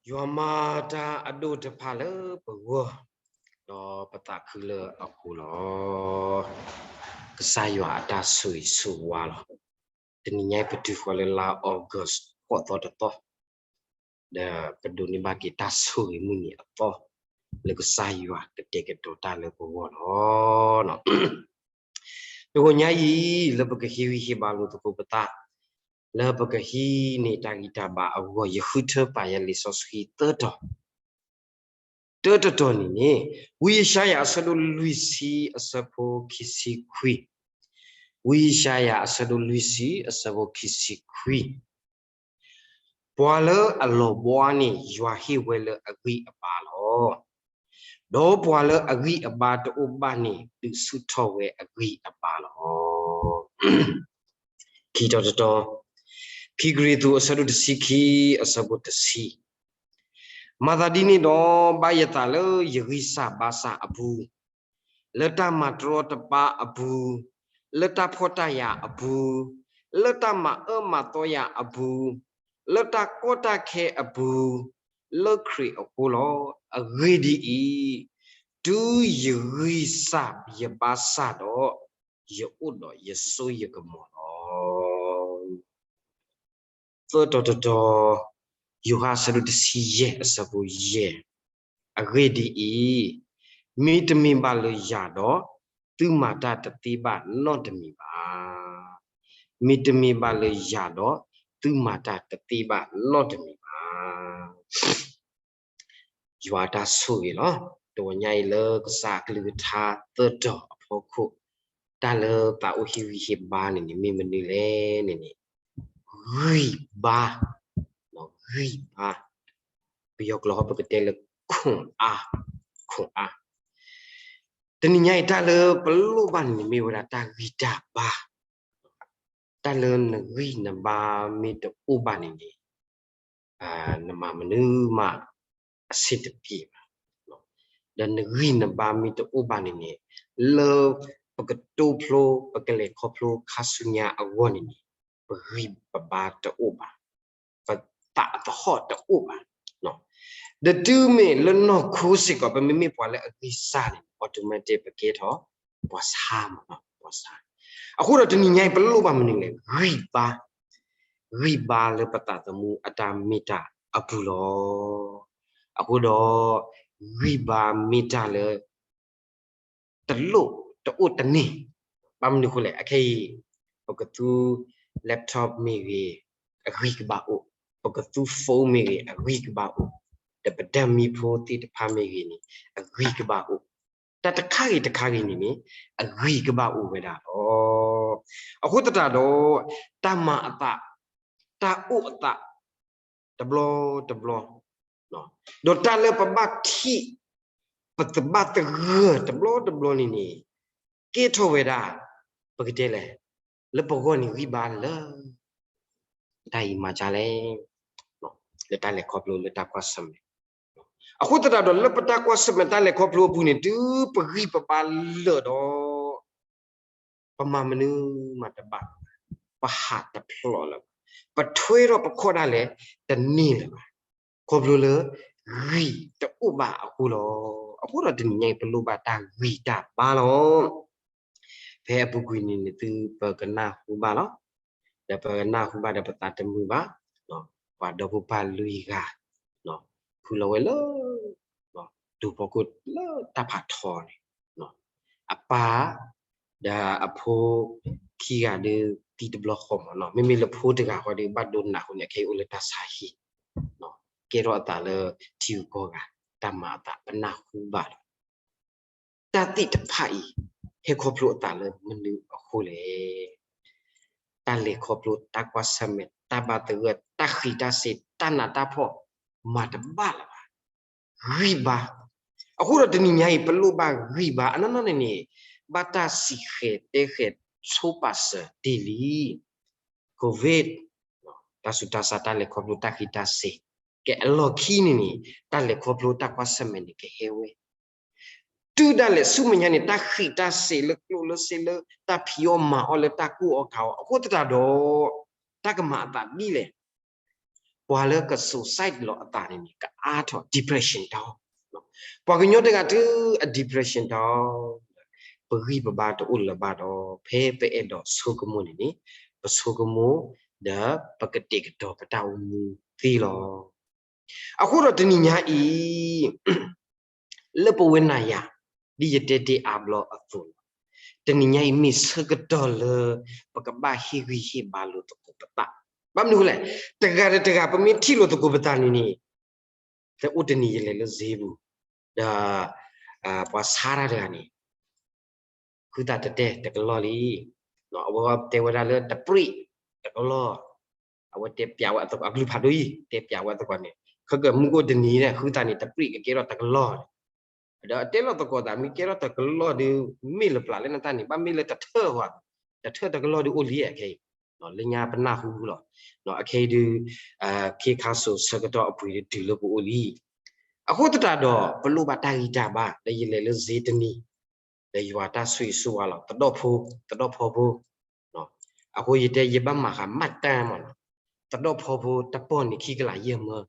ယွၤမၤတၢ်အဒိၣ်တဖၣ်လၢပဂီၢ်, ဒီးပသးခုလၢအဃိလီၤ. ကစၢ်ယွၤအတၢ်ဆိၣ်ဂ့ၤဆိၣ်ဝါလီၤ. တနံၤညါအံၤပတုၤဃီၤလၢလါ August ဃိးသီတသီ, ဒီးပဒိးန့ၢ်ဘၣ်က့ၤတၢ်ဆိၣ်ဂ့ၤမုၢ်နံၤအသီ, လၢကစၢ်ယွၤကတဲာ်ကတီၤတၢ်လၢပဂီၢ်လီၤ. တဂီၤညါအံၤ လၢပကဟ့ၣ်ဂံၢ်ဟ့ၣ်ဘါလိာ်သကိးပသး, လၢပကဟံးန့ၢ်တၢ်ဂံၢ်တၢ်ဘါအဂီၢ် ယဃုထၢပာ်ယၤလံာ်စီဆှံသၢတီၤ, တၢတတီၤန့ၣ်န့ၣ်, ဝံယၡါယၤအဆၢဒိၣ်လွံၢ်ဆံအဆၢဖိခံဆံခွံ, ဝံယၡါယၤအဆၢဒိၣ်လွံၢ်ဆံအဆၢဖိခံဆံခွံ ပှၤလၢအလီၤဘှါန့ၣ် ယွၤဟ့ၣ်ဝဲလၢအဂံၢ်အဘါလီၤ. ဒီးပှၤလၢအဂံၢ်အဘါတအိၣ်ဘၣ်န့ၣ် ဒုးဆူၣ်ထီၣ်ဝဲအဂံၢ်အဘါလီၤ. ခံတီၤတတီၤ, ခံကရံၣ်သူးအဆၢဒိၣ်တဆံခံအဆၢဖိတဆံ, မၤသးဒ်န့ၣ်ဒီး ဘၣ်ယသးလၢယဂံၢ်စၢ်ဘါစၢ်အပူၤ, လၢတၢ်မၤတရီတပါအပူၤ, လၢတၢ်ဖှီၣ်တၢ်ယာ်အပူၤ, လၢတၢ်မၤအၢမၤသီယၤအပူၤ, လၢတၢ်ကီတၢ်ခဲအပူၤ, လၢခရံာ်အဃိလီၤ. အဂ့ၢ်ဒ်အံၤ, တုၤယဂံၢ်စၢ်ယဘါစၢ်ဒီး, ယအိၣ်ဒီးယစိယကမီၤလီၤ. သၢတီၤတတီၤ, ယိၤဟၣ်အဆၢဒိၣ်တဆံယဲၢ်အဆၢဖိယဲၢ်, အဂ့ၢ်ဒ်အံၤ, မ့တမ့ၢ်ဘၣ်လၢယၤဒီး, သုမၤတၢ်တသ့ဘၣ်နီတမံၤဘၣ်. မ့တမ့ၢ်ဘၣ်လၢယၤဒီး, သုမၤတၢ်တသ့ဘၣ်နီတမံၤဘၣ်. ယွၤအတၢ်ဆိၣ်ဂ့ၤလီၤ. တဂီၤညါအံၤလၢကစၢ်အကလုၢ်ကထါသၢတီၤအဖီခိၣ်, တၢ်လၢသးအိၣ်ဟ့ၣ်ဂံၢ်ဟ့ၣ်ဘါန့ၣ်န့ၣ် မ့ၢ်မနုၤလဲၣ်န့ၣ်န့ၣ်, ဂံၢ်ဘါ, ဂံၢ်ဘါ, ပယီၤကျိာ်ဟီပကတဲလၢ ခွန်အား, ခွန်အား. တနံၤညါအံၤတၢ်လၢပလိၣ်ဘၣ်န့ၣ်န့ၣ် မ့ၢ်ဝဲဒၣ်တၢ်ဂံၢ်တၢ်ဘါ တၢ်လၢနဂံၢ်နဘါမ့ၢ်တအိၣ်ဘၣ်န့ၣ်န့ၣ်, နမၤမနုၤမးအဆင်တပြေဘၣ်. ဒီးနဂံၢ်နဘါမ့ၢ်တအိၣ်ဘၣ်န့ၣ်န့ၣ်, လၢပကတိဖျိ ပကလဲၤခီဖျိခါဆူညါအဂီၢ်န့ၣ်န့ၣ်, ပဂံၢ်ပဘါတအိၣ်ဘၣ်, ပသးသဟီၣ်တအိၣ်ဘၣ်. ဒီးတုၤမ့ၢ်လၢနီၢ်ခိစ့ၢ်ကီး ပမ့မ့ၢ်ပှၤလၢအဂံၢ်စၢ်န့ၣ် automatic ပကဲထီၣ်ပှၤဆါမး, ပှၤဆါ. အဃိဒီးတနံၤညါအံၤ ပလိၣ်ဘၣ်မနုၤလဲၣ်, ဂံၢ်ဘါ, ဂံၢ်ဘါလၢပသးသမူအတၢ်မ့ၢ်တၢ်အပူၤလီၤ. အဃိဒီး ဂံၢ်ဘါမ့ၢ်တၢ်လၢ တလိၣ်တအိၣ်တန့ၢ်. ဘၣ်မနုၤအဃိလဲၣ်, အခဲအံၤ ပကသူ laptop မ့ၢ်ဂ့ၤ, အဂံၢ်ကဘၣ်အိၣ်, ပကသူ phone မ့ၢ်ဂ့ၤ, အဂံၢ်ကဘၣ်အိၣ်, ဒီးပဒၢမံၤဖိသ့ၣ်တဖၣ်မ့ၢ်ဂ့ၤန့ၣ် အဂံၢ်ကဘၣ်အိၣ်, တၢ်တခါဂ့ၤတခါဂ့ၤန့ၣ်န့ၣ် အဂံၢ်ကဘၣ်အိၣ်ဝဲဒၣ်လီၤ. အဃိသတးဒီး တၢ်မၤအသး, တၢ်အိၣ်အသး တဘျီတဘျီ, ဒီးတၢ်လၢပဘၣ်ထံၣ် ပသဘၣ်သဂၢၢ်တဘျီတဘျီန့ၣ်န့ၣ် ကဲထီၣ်ဝဲဒၣ် ပကတဲလဲၣ်, လၢပဂီၢ်န့ၣ်ဂံၢ်ဘါလၢ တၢ်အံၤမၤဒ်လဲၣ်, လၢတၢ်လဲၤခီဖျိ လၢတၢ်ကွၢ်ဆၢၣ်မဲာ်. အဃိသတးဒီး လၢပတၢ်ကွၢ်ဆၢၣ်မဲာ်တၢ်လဲၤခီဖျိအပူၤန့ၣ် တုၤပဂံၢ်ပဘါလၢာ်ဒီး ပမၤမနုၤမးတဘၣ်, ပဟးတဖျိးလၢၤဘၣ်, ပထွဲထီၣ်ပခီၣ်ဒၣ်လဲာ်တန့ၢ်လၢၤဘၣ်, ခီဖျိလၢ ဂံၢ်တအိၣ်ဘၣ်အဃိလီၤ. အဃိဒီးတနံၤညါအံၤ ပလိၣ်ဘၣ်တၢ်ဂံၢ်တၢ်ဘါလီၤ. ဖဲအပူၤကွံာ်န့ၣ်န့ၣ် သုပကနၢ်ဟူဘၣ်လီၤ. ဒီးပကနၢ်ဟူဘၣ်ဒီးပသးတမုာ်ဘၣ်, ပှၤဒီဖိပၢ်လွံၢ်ဂၤ ဖုလီၤဝဲလၢ ဒူၣ်ဖီခိၣ်လၢတၢ်ဖးထီန့ၣ်, အပၢ် ဒီးအဖိခံဂၤဒီး သံတဘျီဃီမးနီၤ, မ့မ့ၢ်လၢဖိတဂၤဃီဒီး ဘၣ်ဒိနးအဃိန့ၣ် အခဲအံၤအိၣ်လၢတၢ်ဆါဟံၣ်, ကဲထီၣ်အသးလၢထံဂုၤကီၢ်ဂၤ တၢ်မၤအသး ပနၢ်ဟူဘၣ်လီၤ. တၢ်သ့ၣ်တဖၣ်အံၤ ဟဲခီဖျိအသးလၢမနုၤအဃိလဲၣ်. တၢ်လဲၤခီဖျိ တၢ်ကွၢ်ဆၢၣ်မဲာ် တၢ်ဘၣ်သဂၢၢ် တၢ်ဃံးတၢ်စ့ၤ တၢ်နးတၢ်ဖှီၣ် မၤတဘၣ်လၢၤဘၣ်. ဂံၢ်ဘါ. အဃိဒီးတနံၤညါအံၤ ပလိၣ်ဘၣ်ဂံၢ်ဘါ အနီၢ်နီၢ်န့ၣ်န့ၣ် ဘၣ်တၢ်စံၣ်ဃဲၤတဲဃဲၤဆိပာ်စၢၤတ့ၢ်လံ. COVID တၢ်ဆူးတၢ်ဆါ တၢ်လဲၤခီဖျိ တၢ်ဃံးတၢ်စ့ၤ, ကဲအလီၢ်ခံန့ၣ်န့ၣ် တၢ်လဲၤခီဖျိ တၢ်ကွၢ်ဆၢၣ်မဲာ်န့ၣ် ကဟဲဝဲ တုၤဒၣ်လဲာ်ဆူမဲာ်ညါန့ၣ် တၢ်ဃံးတၢ်စ့ၤလၢကျိၣ်လၢစ့လၢ တၢ်ဖံးအီၣ်မၤအီၣ်လၢတၢ်ကူၣ်အီၣ်ကၤအီၣ် အဃိသတးဒီး တၢ်ကမၤအသးဒ်လဲၣ်. ပှၤလၢက suicide လီၤအသးန့ၣ်န့ၣ် ကအါထီၣ် depression တၢ်အီၣ်, ပှၤကညီတဂၤတုၤအ depression တၢ်အီၣ်, ပဂံၢ်ပဘါတအိၣ်လၢၤဘၣ်ဒီး ဖဲပအဲၣ်ဒိးဆိကမိၣ်န့ၣ်န့ၣ် ပဆိကမိၣ် ဒီးပကတဲာ်ကတီၤပတၢ်အိၣ်မူသ့လီၤ. အဃိဒီးတနံၤညါအံၤ လၢပဝဲနၤယၤ ဒ်ယတဲတ့ၢ်အါဘျီအသိးလီၤ. တနံၤညါအံၤမ့ၢ်ဆၢကတီၢ်လၢ ပကဘၣ်ဟ့ၣ်ဂံၢ်ဟ့ၣ်ဘါလိာ်သကိးပသး. ဘၣ်မနုၤအဃိလဲၣ်, တဂၤဒီးတဂၤ ပမ့ၢ်ထံၣ်လိာ်သကိးပသးန့ၣ်န့ၣ် တအိၣ်တနံၤယလဲၤလၢစ့ပူၤ, ဒီး ပှၤဆါတၢ်တဂၤန့ၣ် ဃုသးတတဲတကလီၢ်လံ. အဝဲတဲဝဲဒၣ်လၢတပြံၣ်တကလီၢ်, အဝဲတဲပျးဝဲအသကိး အကလုၢ်ဖးဒိၣ်အံၤ တဲပျးဝဲအသကိးန့ၣ် ခဲကမူကအိၣ်တနံၤန့ၣ် ဃုသးန့ၣ် တပြံၣ်ကကဲထီၣ်တကလီၢ်န့ၣ်, ဒီးအတဲလီၤသကိးသး မ့ၢ်ကဲထီၣ်တကလီၢ်ဒီး မ့ၢ်လၢပျၢ်လၢနတၢ်န့ၣ် ဘၣ်မ့ၢ်လၢတထၢၣ်ဃီ, တထၢၣ်တကလီၢ်ဒီးအိၣ်လံအခဲအံၤ, လၢညါပနၢ်ဟူလီၤ. အခဲအံၤဒုး ခ့ခါစိၤဆၢကတီၢ်အပှ့ၤဒုးတုၤလၢပအိၣ်လံ. အဃိသတးဒီး ပလိၣ်ဘၣ်တၢ်ဂံၢ်တၢ်ဘါ လၢယလဲၤလၢစ့တနံၤ ဒီးယွၤတၢ်ဆိၣ်ဂ့ၤဆိၣ်ဝါလီၤ. သဒိၣ်ဖိ, သဒိၣ်ဖီဖိ, အဃိယတဲယဘၣ်မၤဃာ်မးတၢ်မးနီၤ, သဒိၣ်ဖီဖိတပီၢ်န့ၣ်ခံကလးယဲၢ်မၢ,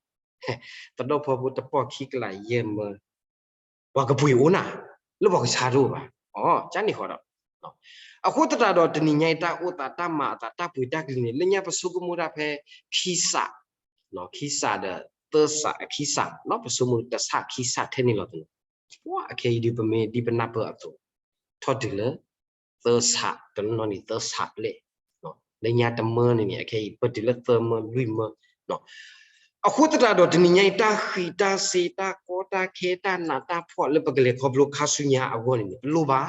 သဒိၣ်ဖီဖိတပီၢ်ခံကလးယဲၢ်မၢ, ပှၤကပှ့ၤအိၣ်နၤ, လၢပှၤကဆါတအိၣ်ဘၣ်, ကန့ၣ်ဃီဒီး အဃိသတးဒီးတနံၤညါအံၤ တၢ်အိၣ်သးတၢ်မၤအသးတၢ်ပှ့ၤတၢ်ကလံၤန့ၣ် လၢညါပဆိကမိၣ်တၢ်ဖဲ ခံစး, ခံစးဒီးသၢစးအခံစး, ပဆိကမိၣ်တစးခံစးထဲန့ၣ်လီၤတနီၤ, ပှၤအခဲအံၤဒုးပမ့ၢ်ဒ်ပနၢ်ပၢၢ်အသိး ထီၣ်တုၤလၢ သၢစး တနီၤနီၤန့ၣ်သၢစးဘျဲၣ်, လၢညါတမၢန့ၣ်န့ၣ် အခဲအံၤပတုၤလၢသၢမၢလွံၢ်မၢ, အဃိသတးဒီးတနံၤညါအံၤ တၢ်ဃံးတၢ်စ့တၢ်ကီတၢ်ခဲ တၢ်နးတၢ်ဖှီၣ်လၢပကလဲၤခီဖျိခါဆူညါအဂီၢ်န့ၣ်န့ၣ် ပလိၣ်ဘၣ်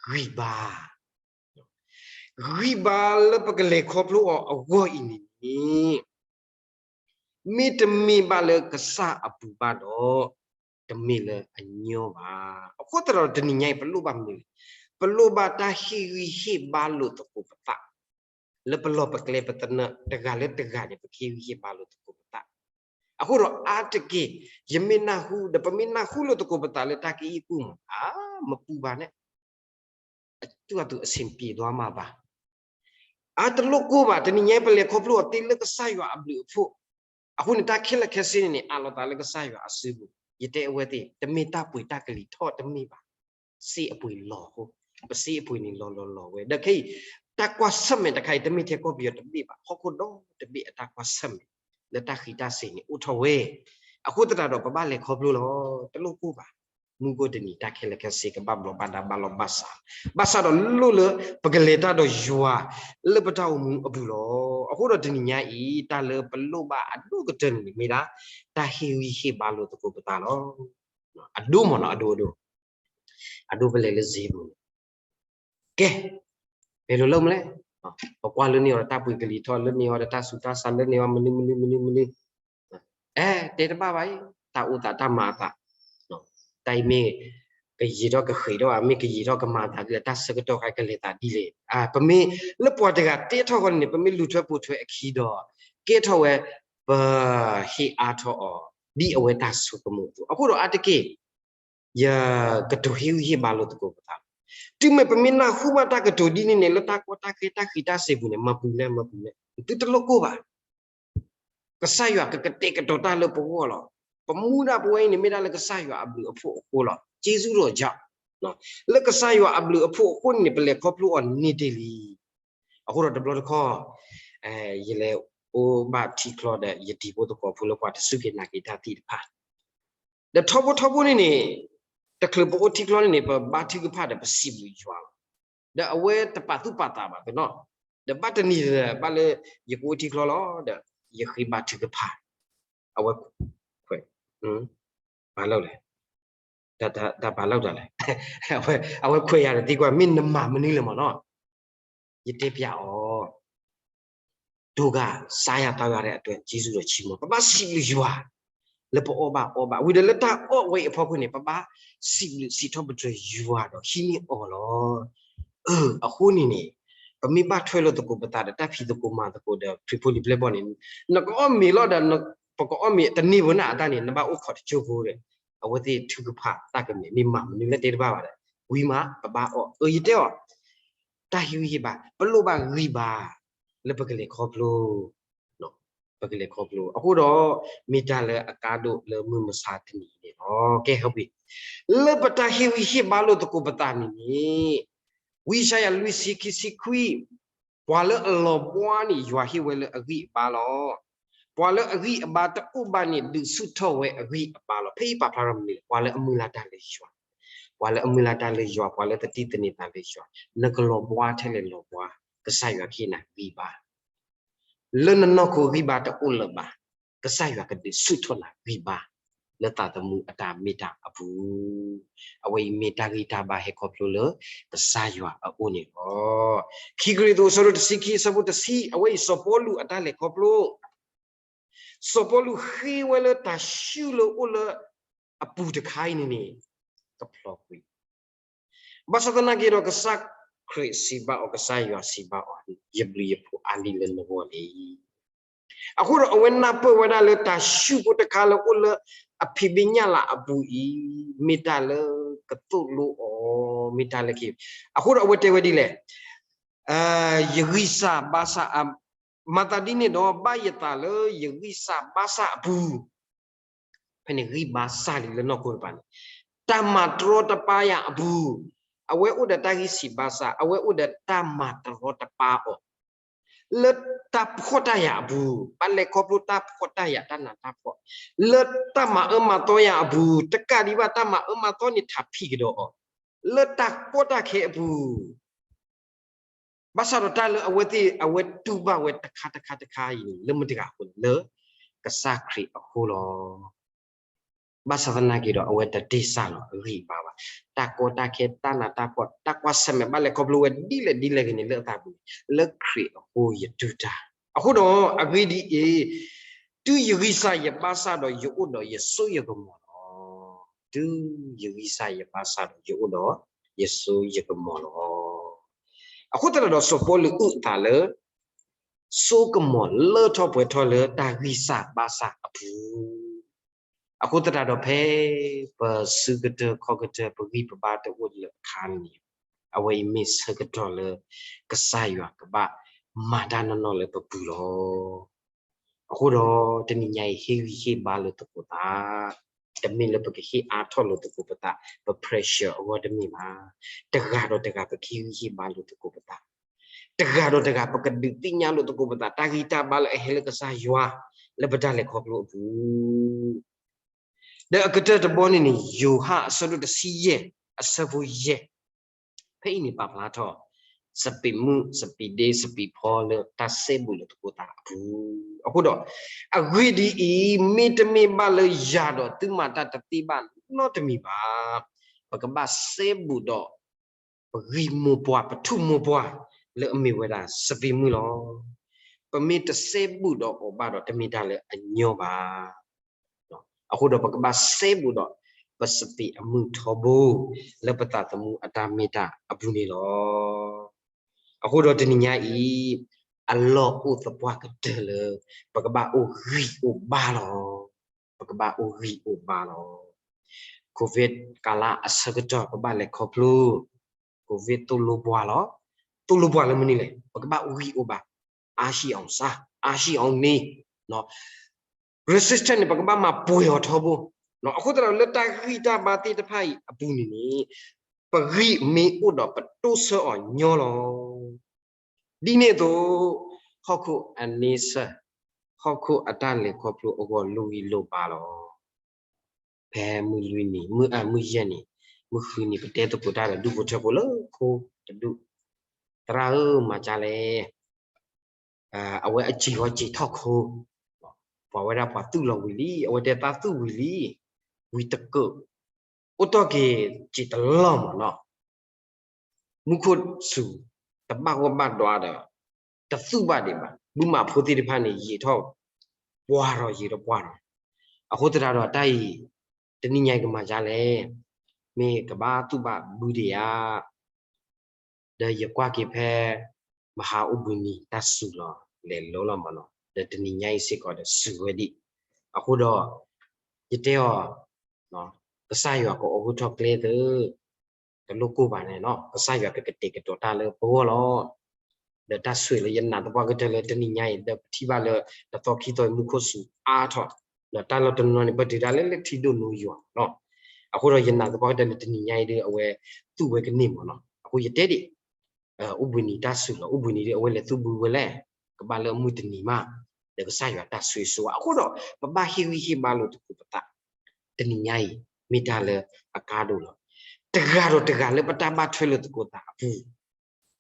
ဂံၢ်ဘါ, ဂံၢ်ဘါလၢပကလဲၤခီဖျိအီၤအဂီၢ်အံၤန့ၣ်န့ၣ် မ့တမ့ၢ်ဘၣ်လၢကစၢ်အပူၤဘၣ်ဒီး တမ့ၢ်လၢအညီဘၣ်. အဃိသတးဒီးတနံၤညါအံၤ ပလိၣ်ဘၣ်မနုၤလဲၣ်, ပလိၣ်ဘၣ်တၢ်ဟ့ၣ်ဂံၢ်ဟ့ၣ်ဘါလိာ်သကိးပသး လၢပလီၢ်ပကျဲပသနၢၣ်တဂၤလၢတဂၤန့ၣ် ပကဟ့ၣ်ဂံၢ်ဟ့ၣ်ဘါလိာ်သကိးပသး. အဃိဒီးအါတက့ၢ် ယမ့ၢ်နၢ်ဟူ ဒီးပမ့ၢ်နၢ်ဟူလိာ်သကိးပသးလၢတၢ်ကအံၣ်အကူၣ်မး အါ မပူၤဘၣ်န့ၣ် အတူၢ်အသူၣ်အဆင်ပြေသွားမှာပါ, အါတလိၣ်ကိၢ်ဘၣ်. တနံၤညါအံၤ ပလဲၤခီဖျိအီၤသ့လၢကစၢ်ယွၤအဘျုးအဖှိၣ်, အဃိန့ၣ် တၢ်ခဲလၢာ်ခဲဆ့န့ၣ်န့ၣ် အးလီၤသးလၢကစၢ်ယွၤအစုပူၤ, ယတဲအဝဲသ့ၣ် တမ့ၢ်တၢ်ပှ့ၤတၢ်ကလံၤထီၣ်တမ့ၢ်ဘၣ်. စ့အပှ့ၤလီၤအဃိ, ပစ့အပှ့ၤန့ၣ်လီၤလီၤလီၤဝဲ ဒီးခဲအံၤ တၢ်ကွၢ်ဆၢၣ်မဲာ်တခါအံၤ တမ့ၢ်ထဲကီၢ်ပယီၤတဘ့ၣ်ဘၣ်, ဟီၣ်ခိၣ်ဒီတဘ့ၣ်အတၢ်ကွၢ်ဆၢၣ်မဲာ် လၢတၢ်ဃံးတၢ်စ့ၤန့ၣ်အိၣ်ထီၣ်ဝဲ. အဃိသတးဒီးပဘၣ်လဲၤခီဖျိလီၤ. တလိၣ်ကိၢ်ဘၣ်. မူခိၣ်တနံၤ တၢ်ခဲလၢာ်ခဲဆ့ကဘၣ်ဘျီးဘၣ်ဒါဘၣ်လီၤဘၣ်စး, ဘၣ်ဆၣ်ဒီးလိၣ်လၢပကလဲၤတၢ်ဒီးယွၤ လၢပတၢ်အိၣ်မူအပူၤလီၤ. အဃိဒီးတနံၤညါအံၤ တၢ်လၢပလိၣ်ဘၣ်အဒိၣ်ကတၢၢ်န့ၣ်မ့ၢ်ဒၣ် တၢ်ဟ့ၣ်ဂံၢ်ဟ့ၣ်ဘါလိာ်သကိးပသးလီၤ. အဒိၣ်မးနီၤ အဒိၣ်အဒိၣ်, အဒိၣ်ပလဲၤလၢစ့ပူၤန့ၣ် ကဲ, ပလိၣ်လၢမနုၤလဲၣ်, ပကွၢ်လၢန့ၢ်အီၤဒီးတၢ်ပှ့ၤကလံၤထီၣ် လၢန့ၢ်အီၤဒီးတၢ်ဆူးတၢ်ဆါ လၢန့ၢ်အီၤမနုၤမနုၤမနုၤမနုၤ, အဲ တဲတဘၣ်ဘၣ်အံၤ, တၢ်အိၣ်သးတၢ်မၤအသး, တၢ်အံၤမ့ၢ် ကယံာ်ထီၣ်ကဃံးထီၣ်ဧါ, မ့ၢ်ကယံာ်ထီၣ်ကမၤအသးဒ်လဲၣ်, တၢ်ဆၢကတီၢ်ခါကလဲၤသးဒ်လဲၣ်. ပမ့ၢ်လၢပှၤတဂၤတဲထီၣ်ဃီန့ၣ်န့ၣ် ပမ့ၢ်လူၤထွဲပိာ်ထွဲအခံဒီး ကဲထီၣ်ဝဲ ပဟ့ၣ်အါထီၣ်အီၤ ဒ်အဝဲတၢ်ဆိကမိၣ်အသိး. အဃိဒီးအါတက့ၢ် ယကတိၤဟ့ၣ်ဂံၢ်ဟ့ၣ်ဘါလိာ်သကိးပသးလီၤ. တုၤမ့ၢ်ပမ့ၢ်နၢ်ဟူဘၣ်တၢ်ကတိၤဒ်န့ၣ်န့ၣ် လၢတၢ်ကီတၢ်ခဲတၢ်ဃံးတၢ်စ့ၤပူၤန့ၣ် မၤပူၤလဲၣ် မၤပူၤလဲၣ်, သုတလိၣ်ကိၢ်ဘၣ်. ကစၢ်ယွၤကကတဲာ်ကတီၤတၢ်လၢပဂီၢ်လီၤ. ပမူဒါပဝဲအံၤန့ၣ် မ့ၢ်ဒၣ်လၢကစၢ်ယွၤအဘျုးအဖှိၣ်အဃိလီၤ. ကျေးဇူးတော်ကြောင့်, လၢကစၢ်ယွၤအဘျုးအဖှိၣ်အဃိန့ၣ်န့ၣ် ပလဲၤခီဖျိအီၤန့ၢ်တ့ၢ်လံ. အဃိဒီးတဘျီတခီၣ် ယလဲၤအိၣ်ဘၣ်ထံချီဒီး ယတံၤဖိသကိးဖိလၢပှၤတစူၢ်က့ၤနာ်က့ၤတၢ်သ့ၣ်တဖၣ် ဒီးထီဘိထီဘိန့ၣ်န့ၣ် တချုးပအိၣ်ထံချီန့ၣ်န့ၣ် ပဘါထုကဖၣ်ဒီးပစံးဘျုးယွၤလီၤ. ဒီးအဝဲတပာ်သူၣ်ပာ်သးဘၣ်သနီၤ, ဒီးဘၣ်တနံၤဘၣ်လၢ ယကအိၣ်ထံချီလီၤ ဒီး ယဃ့ဘါထုကဖၣ်, အဝဲခွဲး, ပာ်လီၤလဲၣ်, တၢ်ပာ်လီၤတၢ်လဲၣ်, အဝဲခွဲးယၤဒီးသံကွၢ် မ့ၢ်နမၤမနုၤလဲၣ်မးနီၤ ယတဲပျးအီၤ ဒိဂၤ စားရသောက်ရတဲ့အတွက် ကျေးဇူးတော်ချီးမွမ်း, ပဘၣ်စံးဘျုးယွၤ လၢပအီၣ်ဘၣ်အီဘၣ်, ဝံၤဒီးလၢတၢ်အီၣ်ဝဲအံၤအဖီခိၣ်န့ၣ် ပဘၣ်စံးဘျုးစံးထီၣ်ပတြၢၤယွၤဒီးဟံးန့ၢ်အီၤလီၤ. အဃိန့ၣ်န့ၣ် ပမ့ၢ်ဘၣ်ထွဲလိာ်သကိးပသးဒီးတၢ်ဖံးသကိးမၤသကိးဒီး ခရံာ်ဖိလံၤပျဲၢ်ဘီၣ်န့ၣ် နကအီၣ်မ့ၤလီၤဒီး ပကအီၣ်မ့ၤတန့ၢ်ဘၣ်နၤအတၢ်န့ၣ် နဘၣ်အိၣ်ခိးတကၠိဖိဒီး အဝဲသ့ၣ်ထုကဖၣ်တၢ်ကမဲာ် မ့ၢ်မၤမနုၤလဲၣ်တဲတဘၣ်ဘၣ်ဒီး ဝံၤမး ပဘၣ်အီၣ်, အၢ ယတဲအီၤ တၢ်ဟ့ၣ်ဂံၢ်ဟ့ၣ်ဘါ ပလိၣ်ဘၣ်ဂံၢ်ဘါ လၢပကလဲၤခီဖျိ ပကလဲၤခီဖျိ. အဃိဒီး မ့ၢ်တၢ်လၢအကါဒိၣ်လၢမုၢ်မဆါတနံၤအံၤန့ၣ်လီၤ. ကဲ ဟဲဝံၤ လၢပတၢ်ဟ့ၣ်ဂံၢ်ဟ့ၣ်ဘါလိာ်သကိးပသးန့ၣ်န့ၣ် ဝံယၡါယၤလွံၢ်ဆံခံဆံခွံ, ပှၤလၢအလီၤဘှါန့ၣ် ယွၤဟ့ၣ်ဝဲလၢအဂံၢ်အဘါလီၤ. ပှၤလၢအဂံၢ်အဘါတအိၣ်ဘၣ်န့ၣ် ဒုးဆူၣ်ထီၣ်ဝဲအဂံၢ်အဘါလီၤ. ဖဲအံၤပာ်ဖျါထီၣ်မနုၤလဲၣ်, ပှၤလၢအမုၢ်လၢ်တၢ်လၢယွၤ, ပှၤလၢအမုၢ်လၢ်တၢ်လၢယွၤ, ပှၤလၢသတံၢ်သန့ၤသးလၢယွၤ, နကလီၤဘှါထဲလဲၣ်လီၤဘှါ, ကစၢ်ယွၤကဟ့ၣ်နၤဂံၢ်ဘါ လၢနနီၢ်ခိဂံၢ်ဘါတအိၣ်လၢၤဘၣ်, ကစၢ်ယွၤကဒုးဆူၣ်ထီၣ်နၤဂံၢ်ဘါ လၢသးသမူအတၢ်မ့ၢ်တၢ်အပူၤ, အဝဲအံၤမ့ၢ်တၢ်ဂံၢ်တၢ်ဘါဟဲခီဖျိလၢကစၢ်ယွၤအအိၣ်န့ၣ်လီၤ. ခံကရံၣ်သူး အဆၢဒိၣ်တဆံခံ အဆၢဖိတဆံ, အဝဲအံၤစီၤပီလူးအတၢ်လဲၤခီဖျိ, စီၤပီလူးဃ့ဝဲလၢတၢ်ဆူၣ်လၢအအိၣ်လၢအပူၤတခါအံၤန့ၣ်န့ၣ် ကဖျီကွံာ် ဘၣ်ဆၣ်သနာ်က့ဒီး ကစၢ်ခရံာ်စံးဘၣ်အီၤ, ကစၢ်ယွၤစံးဘၣ်အီၤ, ယဘျုးယဖှိၣ်အါလံလၢနဂီၢ်လံ. အဃိဒီးအဝဲနၢ်ပၢၢ်ဝဲဒၣ်လၢတၢ်ဆူၣ်ဖိတခါလၢအိၣ်လၢအဖံးဘ့ၣ်ညၣ်လၤအပူၤအံၤ, မ့ၢ်တၢ်လၢကသိၣ်လိအီၤ, မ့ၢ်တၢ်လၢက, အဃိဒီးအဝဲတဲဝဲဒ်လဲၣ်, ယဂံၢ်စၢ်ဘါစၢ်, မၤသးဒ်န့ၣ်ဒီး ဘၣ်ယသးလၢယဂံၢ်စၢ်ဘါစၢ်အပူၤ ဖဲန့ၣ်ဂံၢ်ဘါစၢ်လံလၢနီၢ်ခိတပၤန့ၣ်, တၢ်မၤတရီတပါယၤအပူၤ, အဝဲအိၣ်ဒီးတၢ်ဂံၢ်စၢ်ဘါစၢ်, အဝဲအိၣ်ဒီးတၢ်မၤတရီတပါအီၤ, လၢတၢ်ဖှီၣ်တၢ်ယာ်အပူၤ, ဘၣ်လဲၤခီဖျိတၢ်ဖှီၣ်တၢ်ယာ် တၢ်နးတၢ်ဖှီၣ်, လၢတၢ်မၤအၢမၤသီယၤအပူၤ, တကးဒံးဘၣ်တၢ်မၤအၢမၤသီန့ၣ်ထးဖံးကဒီးအီၤ, လၢတၢ်ကီတၢ်ခဲအပူၤ ဘၣ်ဆၣ်ဒီးတၢ်လၢအဝဲသ့ၣ် အဝဲတူၢ်ဘၣ်ဝဲတခါတခါတခါအံၤန့ၣ် လၢမတၤတဂၤအဃိလဲၣ်, လၢကစၢ်ခရံာ်အဃိလီၤ. ဘၣ်ဆၣ်သနာ်က့ဒီး အဝဲတတ့ၢ်စၢ်လီၤအဂံၢ်အဘါဘၣ်. တၢ်ကီတၢ်ခဲ တၢ်နးတၢ်ဖှီၣ် တၢ်ကွၢ်ဆၢၣ်မဲာ် ဘၣ်လဲၤခီဖျိဝဲဒ်လဲၣ်ဒ်လဲၣ်ဂ့ၤန့ၣ် လၢအသးပူၤန့ၣ် လၢခရံာ်အဃိယတူၢ်တၢ်. အဃိဒီးအဂ့ၢ်ဒ်အံၤ, တုၤယဂံၢ်စၢ်ယဘါစၢ်ဒီး ယအိၣ်ဒီးယစိယကမီၤလီၤ. တုၤယဂံၢ်စၢ်ယဘါစၢ်ဒီး ယအိၣ်ဒီးယစိယကမီၤလီၤ. အဃိသတးဒီး စီၤပီလူးအုၣ်အသးလၢ စိကမီၤလၢထီၣ်ပှဲၤထီၣ်လၢတၢ်ဂံၢ်စၢ်ဘါစၢ်အပူၤ, အဃိသတးဒီး ဖဲပစုကတၢၢ်ခီၣ်ကတၢၢ် ပဂံၢ်ပဘါတအိၣ်လၢၤအခါန့ၣ်, အဝဲအံၤမ့ၢ်ဆၢကတီၢ်လၢ ကစၢ်ယွၤကဘၣ်မၤတၢ်နီၢ်နီၢ်လၢပပူၤလီၤ. အဃိဒီးတနံၤညါအံၤ ဟ့ၣ်ဂံၢ်ဟ့ၣ်ဘါလိာ်သကိးသး, တမ့ၢ်လၢပကဟ့ၣ်အါထီၣ်လိာ်သကိးပသး, ပ pressure အဂီၢ်တမ့ၢ်ဘၣ်. တဂၤဒီးတဂၤပကဟ့ၣ်ဂံၢ်ဟ့ၣ်ဘါလိာ်သကိးပသး, တဂၤဒီးတဂၤပကဒုးသ့ၣ်ညါလိာ်သကိးပသး တၢ်ဂံၢ်တၢ်ဘါလၢအဟဲလၢကစၢ်ယွၤ လၢပတၢ်လဲၤခီဖျိအပူၤ ဒီးအကတၢၢ်တဘီန့ၣ်န့ၣ် ယိၤဟၣ်အဆၢဒိၣ်တဆံယဲၢ် အဆၢဖိယဲၢ်, ဖဲအံၤန့ၣ်ပာ်ဖျါထီၣ် စပံးမုၣ် စပံးဒ့ စပံးဖီလၢတၢ်စဲဘူးလိာ်သကိးသးအပူၤ, အဃိဒီး အဂ့ၢ်ဒ်အံၤ, မ့တမ့ၢ်ဘၣ်လၢယၤဒီးသုမၤတၢ်တသ့ဘၣ်နီတမံၤဘၣ်. ပကဘၣ်စဲဘူးဒီး ပဂံၢ်မိၢ်ပှၢ် ပထူၣ်မိၢ်ပှၢ် လၢအမ့ၢ်ဝဲဒၣ်စပံးမုၣ်လီၤ. ပမ့ၢ်တစဲဘူးဒီးအီၤဘၣ်ဒီး တမ့ၢ်တၢ်လၢအညီဘၣ်. အဃိဒီးပကဘၣ်စဲဘူးဒီး ပစပံးအမုၢ်ထီဘိ လၢပသးသမူအတၢ်မ့ၢ်တၢ်အပူၤန့ၣ်လီၤ. အဃိဒီးတနံၤညါအံၤ အလီၢ်အိၣ်သပှၢ်ကတၢၢ်လၢ ပကဘၣ်အိၣ်ဂံၢ်အိၣ်ဘါလီၤ. ပကဘၣ်အိၣ်ဂံၢ်အိၣ်ဘါလီၤ. COVID ကလးအဆၢကတီၢ် ပဘၣ်လဲၤခီဖျိ COVID သိၣ်လိပှၤလီၤ. သိၣ်လိပှၤလၢမနုၤလဲၣ်, ပကဘၣ်အိၣ်ဂံၢ်အိၣ်ဘါ, အားရှိအောင်စား, အားရှိအောင်နေ, resistance န့ၣ် ပကဘၣ်မၤပှဲၤအီၤထီဘိ. အဃိသတးဒီး လၢတၢ်ဂံၢ်တၢ်ဘါသ့ၣ်တဖၣ်အံၤအပူၤန့ၣ်န့ၣ် ပဂံၢ်မ့ၢ်အိၣ်ဒီးပတိစၢၤအီၤညီလီၤ. ဒ်န့ၣ်အသိး ဟီၣ်ခိၣ်အန့ဆၢၣ်, ဟီၣ်ခိၣ်အတၢ်လဲၤခီဖျိအဂီၢ် လိၣ်ဂံၢ်လိၣ်ဘါလီၤ. ဖဲမုၢ်လွံၢ်နံၤ, မုၢ်, မုၢ်ယဲၢ်နံၤ, မုၢ်ဃုနံၤ ပတဲသကိးတၢ်ဒီး ဒူၣ်ဖိထၢဖိလၢခိတဒူၣ်, သရၣ်ဧၢ မၤကၢ်လဲၣ်, အဝဲအစံာ်ဝဲစံာ်ထီၣ်ခိ, ပှၤဝဲဒၣ်ပှၤသူၣ်လီၤဝံၤလံ, အဝဲတဲသးသူၣ်ဝံၤလံ, ဝံၤတကၢၢ်, အိၣ်တီၢ်က့ၤစံာ်တလီၢ်မးနီၤ. မူခိၣ်စူၤ တဘၣ်ဂီၢ်ဘၣ်ဒွါဒီး တသူၣ်ဘၣ်ဒံးဘၣ်. ဘုမးဖိသ့ၣ်တဖၣ်န့ၣ် ယံာ်ထီၣ်ပှၢ်ထီၣ် ယံာ်ထီၣ်ပှၢ်ထီၣ်. အဃိသတးဒီးတၢ်အံၤ တနံၤညါအံၤကမၤဒ်လဲၣ်, မ့ၢ်ကဘၣ်သူၣ်ဘၣ်ဘုဒံးဧါ. ဒီးယကွၢ်က့ၤဖဲ မဟါအိၣ်ဘှံးနံၤ တၢ်စူၤလီၤ လဲၤလိၤလီၤမးနီၤ, ဒီးတနံၤညါအံၤစ့ၢ်ကီးဒီးစူၤဝဲဒံး. အဃိဒီး ယတဲအီၤ ကစၢ်ယွၤကအိးထီၣ်ကျဲသၢ, တလိၣ်ကိၢ်ဘၣ်န့ၣ်နီၤ, ကစၢ်ယွၤကကတဲာ်ကတီၤတၢ်လၢပဂီၢ်လီၤ. ဒီးတၢ်ဆိၣ်ဂ့ၤလီၤ. ယနာ်သပှၢ်ကတၢၢ်လၢတနံၤညါအံၤ ဒီးပထံၣ်ဘၣ်လၢတသီခံသီအံၤ မူခိၣ်စူၤအါထီၣ်, ဒီးတၢ်လီၢ်တနီၤန့ၣ် ပတုၤဒၣ်လၢလၢထံဒိၣ်နိယွၤလီၤ. အဃိဒီးယနာ်သပှၢ်ကတၢၢ်လၢတနံၤညါအံၤဒီး အဝဲသူဝဲကန့ၢ်မးလီၤ. အဃိယတဲဒ်အံၤ, အိၣ်ဘှံးနံၤတၢ်စူၤလီၤ, အိၣ်ဘှံးနံၤဒီး အဝဲလဲၤသူဘုဝဲလဲၣ်, ကဘၣ်လၢအမုၢ်တနံၤမး, ဒီးကစၢ်ယွၤတၢ်ဆိၣ်ဂ့ၤဆိၣ်ဝါ အဃိဒီး ပဘၣ်ဟ့ၣ်ဂံၢ်ဟ့ၣ်ဘါလိာ်သကိးပသး, တနံၤညါအံၤ မ့ၢ်တၢ်လၢအကါဒိၣ်လီၤ. တဂၤဒီးတဂၤလၢပတၢ်ဘၣ်ထွဲလိာ်သကိးသးအပူၤ,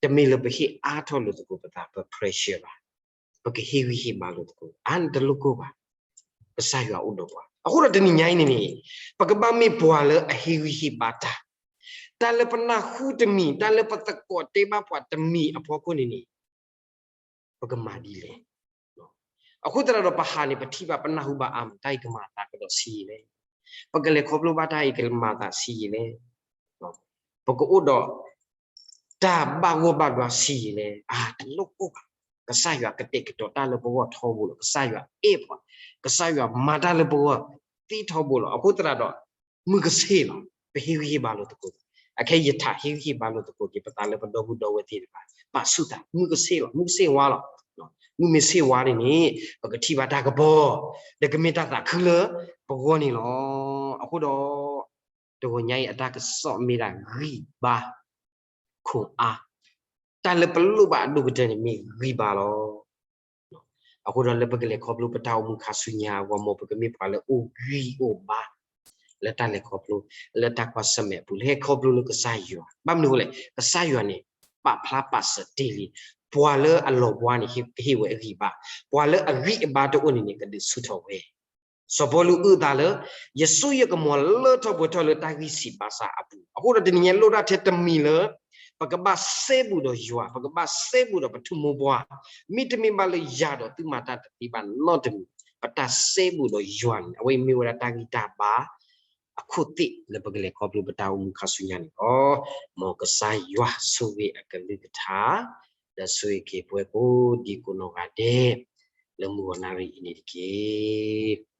တမ့ၢ်လၢပဟ့ၣ်အါထီၣ်လိာ်သကိးပသး ပ pressure ဘၣ်, ပကဟ့ၣ်ဂံၢ်ဟ့ၣ်ဘါလိာ်သကိး အါန့ၣ်တလိၣ်ကိၢ်ဘၣ်, ကစၢ်ယွၤအိၣ်ဒီးပှၤ. အဃိဒီးတနံၤညါအံၤန့ၣ်န့ၣ် ပကဘၣ်မ့ၢ်ပှၤလၢအဟ့ၣ်ဂံၢ်ဟ့ၣ်ဘါတၢ်, တၢ်လၢပနၢ်ဟူတမံၤ, တၢ်လၢပသကိးတဲဘၣ်ပှၤတမံၤအဖီခိၣ်န့ၣ်န့ၣ် ပကမၤဒ်လဲၣ်. အဃိသတးဒီး ပဟးန့ၣ် ပထံၣ်ဘၣ်ပနၢ်ဟူဘၣ်အါမး, တၢ်အံၤကမၤအသးကဒီးဆံးယံာ်လဲၣ်, ပကလဲၤခီဖျိဘၣ်တၢ်အံၤကမၤအသးဆံးယံာ်လဲၣ်, ပကအိၣ်ဒီးတၢ်ဘၣ်ဂီၢ်ဘၣ်ဒွါဆံးယံာ်လဲၣ်, အါတလိၣ်ကိၢ်ဘၣ်. ကစၢ်ယွၤကတဲာ်ကတီၤတၢ်လၢပဂီၢ်ထီဘိလီၤ. ကစၢ်ယွၤအဲၣ်ပှၤ, ကစၢ်ယွၤမၤတၢ်လၢပဂီၢ်သ့ထီဘိလီၤ. အဃိသတးဒီး မုၢ်ကဆ့ၣ်လီၤ, ပဟ့ၣ်ဂံၢ်ဟ့ၣ်ဘါလိာ်သကိး, အခဲအံၤယထးဟ့ၣ်ဂံၢ်ဟ့ၣ်ဘါလိာ်သကိးက့ၤ ပသးလၢပဒီပုၢ်ဒီဝဲၢ်သ့ၣ်တဖၣ်, ပာ်ဆူၣ်သး မုၢ်ကဆ့ၣ်လီၤ, မုၢ်ကဆ့ၣ်ဝါလီၤ. မုၢ်မ့ၢ်ဆ့ၣ်ဝါန့ၣ်န့ၣ် ပကထံၣ်ဘၣ်တၢ်ကပီၤ, ဒီးကမ့ၢ်တၢ်သးခုလၢပဂီၢ်န့ၣ်လီၤ. အဃိဒီး တဂီၤညါအံၤအတၢ်ကစီၣ်မ့ၢ်ဒၣ်ဂံၢ်ဘါ ခွန်အား, တၢ်လၢပလိၣ်ဘၣ်အဒိၣ်ကတၢၢ်န့ၣ်မ့ၢ်ဂံၢ်ဘါလီၤ. အဃိဒီးလၢပကလဲၤခီဖျိပတၢ်အိၣ်မူခါဆူညါအဂီၢ် မ်ပကမ့ၢ်ပှၤလၢအိၣ်ဂံၢ်အိၣ်ဘါ လၢတၢ်လဲၤခီဖျိ လၢတၢ်ကွၢ်ဆၢၣ်မဲာ်အပူၤ လဲၤခီဖျိလၢကစၢ်ယွၤ. ဘၣ်မနုၤအဃိလဲၣ်, ကစၢ်ယွၤန့ၣ် ပာ်ဖျါပာ်စၢၤတ့ၢ်လံ, ပှၤလၢအလီၤဘှါန့ၣ် ကဟ့ၣ်ဝဲအဂံၢ်ဘါ, ပှၤလၢအဂံၢ်အဘါတအိၣ်န့ၣ်န့ၣ် ကဒုးဆူၣ်ထီၣ်ဝဲ စီၤပီလူးအုၣ်အသးလၢ ယစိယကမီၤလၢထီၣ်ပှဲၤထီၣ်လၢတၢ်ဂံၢ်ဆံးဘါစၢ်အပူၤ. အဃိဒီးတနံၤညါလိၣ်ဒၣ်ထဲတမံၤလၢ ပကဘၣ်စဲဘူးဒီးယွၤ, ပကဘၣ်စဲဘူးဒီးပထူမိၢ်ပှၢ်, မ့တမ့ၢ်ဘၣ်လၢယၤဒီးသုမၤတၢ်တသ့ဘၣ်နီတမံၤ, ပတၢ်စဲဘူးဒီးယွၤန့ၣ် အဝဲအံၤမ့ၢ်ဝဲဒၣ်တၢ်ဂံၢ်တၢ်ဘါ အခိၣ်သ့ၣ်လၢပကလဲၤခီဖျိပတၢ်အိၣ်မူခါဆူညါန့ၣ်လီၤ. မ်ကစၢ်ယွၤဆိၣ်ဂ့ၤအကလုၢ်ကထါ ဒီးဆိၣ်ဂ့ၤက့ၤပှၤကိးဒံကိးနီၢ်ဂၤဒဲး လၢမုၢ်ဂီၤနၣ်ရံၣ်အံၤန့ၣ်တက့ၢ်.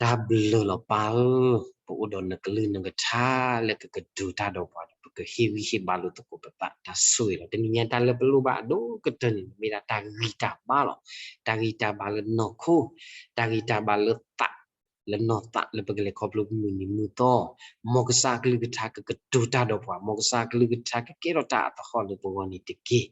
တၢ်ဘျုးလီၤပၢ်ဧၢ, ပအိၣ်ဒီးနကလုၢ်နကထါလၢကကတိၤတၢ်ဒီးပှၤဒီး ပကဟ့ၣ်ဂံၢ်ဟ့ၣ်ဘါလိာ်သကိးပသး တၢ်ဆိၣ်ဂ့ၤလီၤ. တနံၤညါတၢ်လၢပလိၣ်ဘၣ်အဒိၣ်ကတၢၢ်န့ၣ် မ့ၢ်ဒၣ်တၢ်ဂံၢ်တၢ်ဘါလီၤ. တၢ်ဂံၢ်တၢ်ဘါလၢနီၢ်ခိ, တၢ်ဂံၢ်တၢ်ဘါလၢသး လၢနီၢ်သးလၢပကလဲၤခီဖျိမုၢ်နံၤမုၢ်သီ, မ်ကစၢ်အကလုၢ်ကထါကကတိၤတၢ်ဒီးပှၤ, မ်ကစၢ်အကလုၢ်ကထါကကဲထီၣ်တၢ်အသဟီၣ်လၢပဂီၢ်န့ၣ်တက့ၢ်.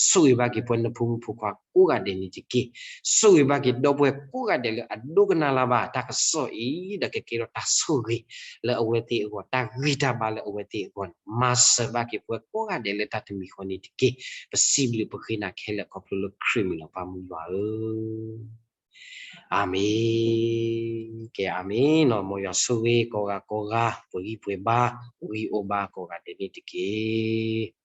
ဆိၣ်ဂ့ၤဘၣ်က့ၤပှၤနဖိမုၣ်ဖိခွါကိးဂၤဒဲးန့ၣ်တက့ၢ်. ဆိၣ်ဂ့ၤဘၣ်က့ၤဒီပုၢ်ဝဲၢ်ကိးဂၤဒဲးလၢအဒိကနၣ်လၢၤဘၣ် တၢ်ကစီၣ်အံၤ ဒီးကကဲထီၣ်တၢ်ဆိၣ်ဂ့ၤလၢအဝဲသ့ၣ်အဂီၢ်, တၢ်ဂံၢ်တၢ်ဘါလၢအဝဲသ့ၣ်အဂီၢ်န့ၣ် မၤစၢၤဘၣ်က့ၤပှၤကိးဂၤဒဲးလၢတၢ်တမံၤဃီန့ၣ်တက့ၢ်. ပစံးဘျုးပဃ့နၤခဲလၢာ်ခီဖျိလၢခရံာ်မံၤလီၤ ပၢ်မုၢ်ယွၤဧၢ. အၤမ့ၣ်, ကဲအၤမ့ၣ်နီၤ, မ်ယွၤဆိၣ်ဂ့ၤကိးဂၤကိးဂၤ ပှဲၤဂံၢ်ပှဲၤဘါ, အိၣ်ဂံၢ်အိၣ်ဘါကိးဂၤဒဲးန့ၣ်တက့ၢ်.